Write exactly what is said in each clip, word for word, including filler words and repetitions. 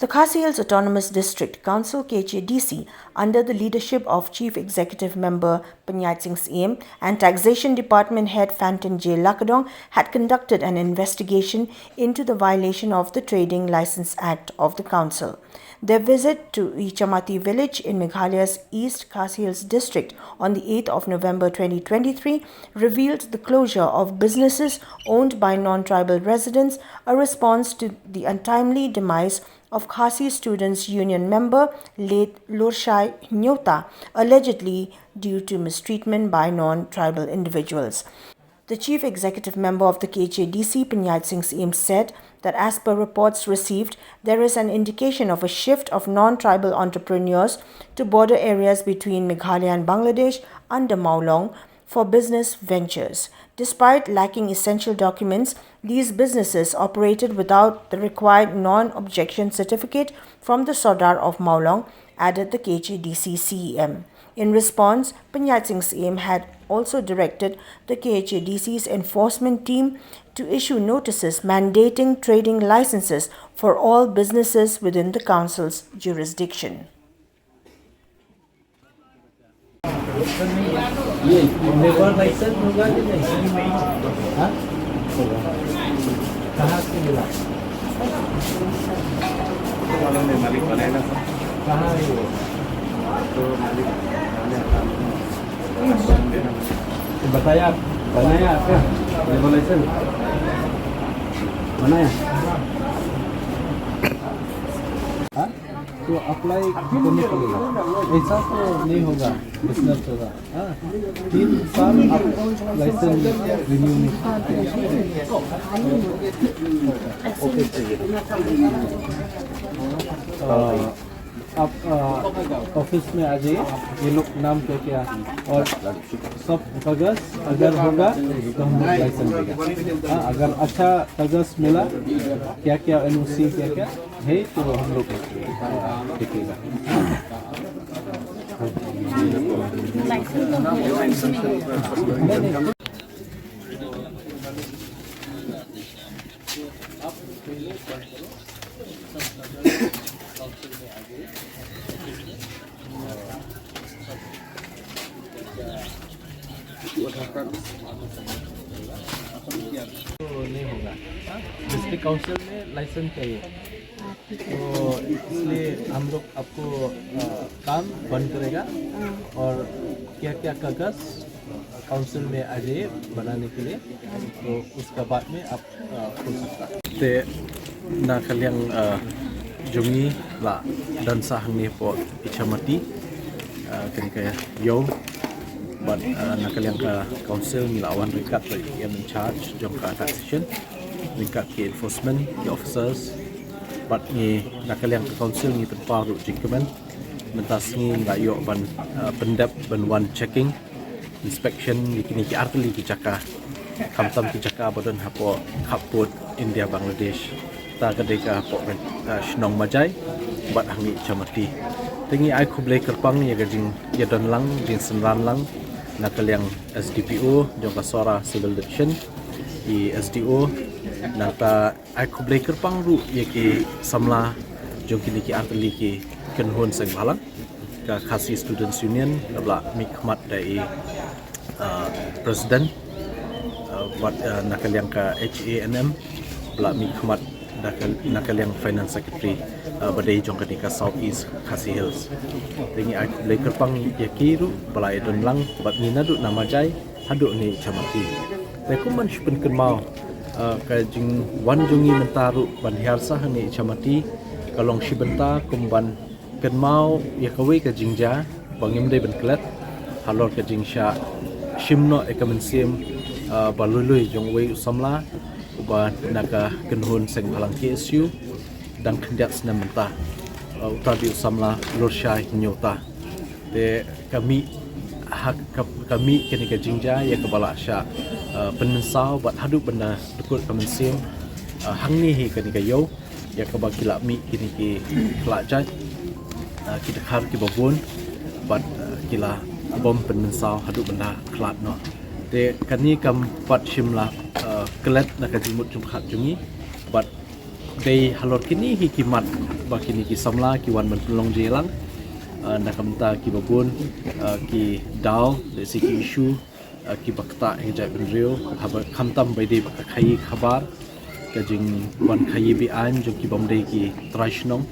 The Khasi Hills Autonomous District Council, K H A D C, under the leadership of Chief Executive Member Pynïaid Sing Syiem and Taxation Department Head Fantin J Lakadong, had conducted an investigation into the violation of the Trading License Act of the Council. Their visit to Ichamati village in Meghalaya's East Khasi Hills district on the eighth of November twenty twenty-three revealed the closure of businesses owned by non-tribal residents, a response to the untimely demise of Khasi Students Union member late Lurshai Hynñiewta, allegedly due to mistreatment by non-tribal individuals. The chief executive member of the K H A D C, Pynïaid Sing Syiem, said that as per reports received, there is an indication of a shift of non-tribal entrepreneurs to border areas between Meghalaya and Bangladesh under Mawlong for business ventures. Despite lacking essential documents, these businesses operated without the required non-objection certificate from the Sordar of Mawlong, added the K H A D C C E M. In response, Pynïaid Sing Syiem had also directed the K H A D C's enforcement team to issue notices mandating trading licenses for all businesses within the council's jurisdiction. ये लेबर लाइसेंस होगा कि नहीं? हाँ? होगा। कहाँ से मिला? मालूम नहीं, मालिक बनाएगा। कहाँ है वो? तो मालिक बनाने आता है। तो बताया, बनाया आपका लेबर लाइसेंस? बनाया? हाँ? तो अप्लाई करने पड़ेगा। ऐसा तो नहीं होगा, बिजनेस होगा। हाँ? तीन साल आपको लाइसेंस रिन्यू नहीं। अ, आप, अ, ऑफिस में आ जाइए, ये लोग नाम क्या क्या और सब कागज अगर होगा तो हम लोग लाइसेंस देगा। हाँ, अगर अच्छा कागज मिला, क्या क्या एनओसी क्या क्या है तो हम लोग देखेगा। तो नहीं होगा। डिस्ट्रिक्ट काउंसिल में लाइसेंस चाहिए। तो इसलिए हम लोग आपको, अ, काम बंद करेगा और क्या-क्या कागज काउंसिल में आ जाइए बनाने के लिए, तो उसका बाद में आप, अ, खोल सकता है। Te na ka liang, uh, jong ngi la don sa hangne hapoh Ichamati, uh, kane ka ïew, bad, uh, na ka liang ka council ngi la wan ryngkat bad i M in charge jong ka taxation, ryngkat ki enforcement, ki officers, bad ngi na ka liang ka council ngi pynpaw ruh jingkmen. Mynta sngi ngi la ïoh ban, uh, pyndep ban wan checking, inspection ïa kine ki artylli ki jaka. Khamtam ki jaka ba don hapoh khappud India Bangladesh. Ta ka dei ka hapoh, uh, shnong Majai bad hangne Ichamati. Te ngi ai khublei kyrpang ïa ka jingïadon lang, jingsynran lang na ka liang S D P O jong ka Sohra Civil Division, i S D O, nangta ai khublei kyrpang ruh ïa ki samla jong kine ki artylli ki kynhun seng bhalang. Ka Khasi Students Union ka la mih khmat da i, uh, president, uh, bad, uh, na ka liang ka H A N M la mih khmat da ka, na ka liang finance secretary, uh, ba dei jong kane ka South East Khasi Hills. Te ngi ai khublei kyrpang ïa ki ruh ba la ïadon lang bad ngi naduh na Majai haduh ne Ichamati. Te kum ban shu pynkynmaw, uh, ka jingwan jong ngi mynta ruh ban hiar sah hangne Ichamati ka long shi bynta kum ban kynmaw ïa kawei ka jingjia ba ngim dei ban klet halor ka jingshah shim noh ïa ka mynsiem, uh, ba lui lui jong uwei u samla uba na ka kynhun seng bhalang K S U dang khyndiat snem mynta. Uh, uta dei u samla Lurshai Hynñiewta. Te ka mih ha, ka, ka mih kane ka jingjia ïa kaba la shah, uh, pynmynsaw bad haduh ban da dkut ka mynsiem, uh, hangne hi kane ka ïew ïa kaba ki la mih kine ki khlad jait, uh, ki dkhar kiba bun bad, uh, ki la bom pynmynsaw haduh ban da khlad noh. Te kane kam pat shym la, uh, klet na ka jingmut jingpyrkhat jong ngi bad Dei halor kine hi ki mat ba kine ki samla ki wan ban pynlong jingïalang, ah, na ka bynta kiba bun, ah, ki daw, lehse ki issue, ah, kiba ktah ha ka jaitbynriew, haba khamtam ba dei ba ka khaïi khabar, ka jingwan khaïi be-aiñ jong ki bym dei ki trai shnong,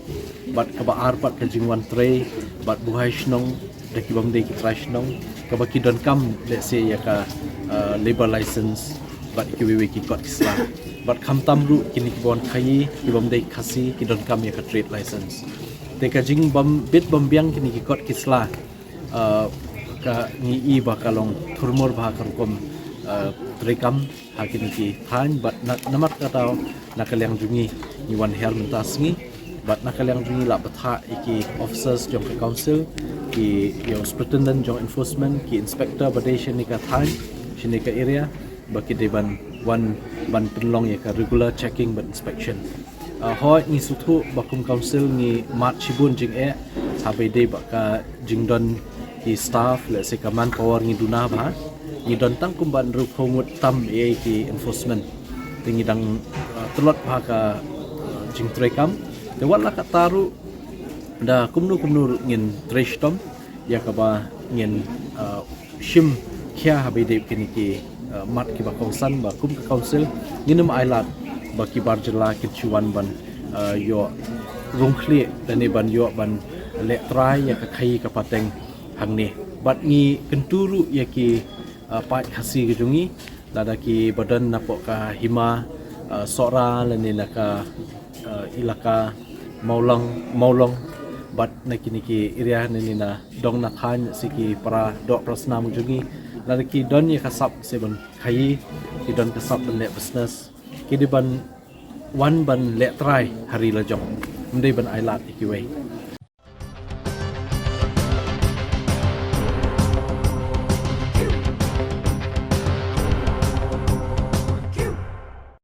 bad kaba ar pat ka jingwan trei bad buhai shnong da ki bym dei ki trai shnong, kaba ki donkam lehse ïa ka, ah, labour license bad kiwei wei ki kot ki sla. Bad khamtam ruh kine kiba wan khaïi, ki bym dei Khasi, ki donkam ïa ka trade license. Te ka jingbym bit bym biang kine ki kot ki sla, ah, ka ngi i ba ka long thurmur bha ka rukom, ah, treikam ha kine ki thaiñ, bad na, namar kata na ka liang jong ngi ngi wan hiar mynta sngi, bad na ka liang jong ngi la bthah ïa ki officers jong ka council, ki, ïa u superintendent jong enforcement, ki inspector ba dei shane ka thaiñ, shane ka area, ba ki dei ban wan ban pynlong ïa ka regular checking bad inspection. Ah, hooid, ngi sngewthuh ba kum council ngi mad shibun jingeh haba dei ba ka jingdon ki staff, lehse ka manpower ngi duna bha. Ngi don tang kumba hynriewphew ngut tam ïa ki enforcement. Te ngi dang, ah, tlot bha ka, ah, jingtreikam. Te wat la katta ruh, da kumno kumno ruh ngin trei shitom ïa kaba ngin, ah, shim khia haba dei kine ki, ah, mat kiba kongsan, ba kum ka council ngin ym ailad ba ki bar jylla kin shu wan ban, ah, ïoh rung khlieh lane ban ïoh ban leh trai ïa ka khaïi ka pateng hangne. Bad ngi kyntu ruh ïa ki, ah, paid Khasi ka jong ngi, lada kiba don napoh ka hima, ah, Sohra lane na ka, ah, ilaka Mawlong, Mawlong, bad na kine ki area lane na dong na thaiñ, lehse ki para doh para snam ka jong ngi, lada ki don ïa ka sap seh ban khaïi, ki don ka sap ban leh business, ki dei ban wan ban leh trai ha ri la jong, ym dei ban ailad ïa kiwei.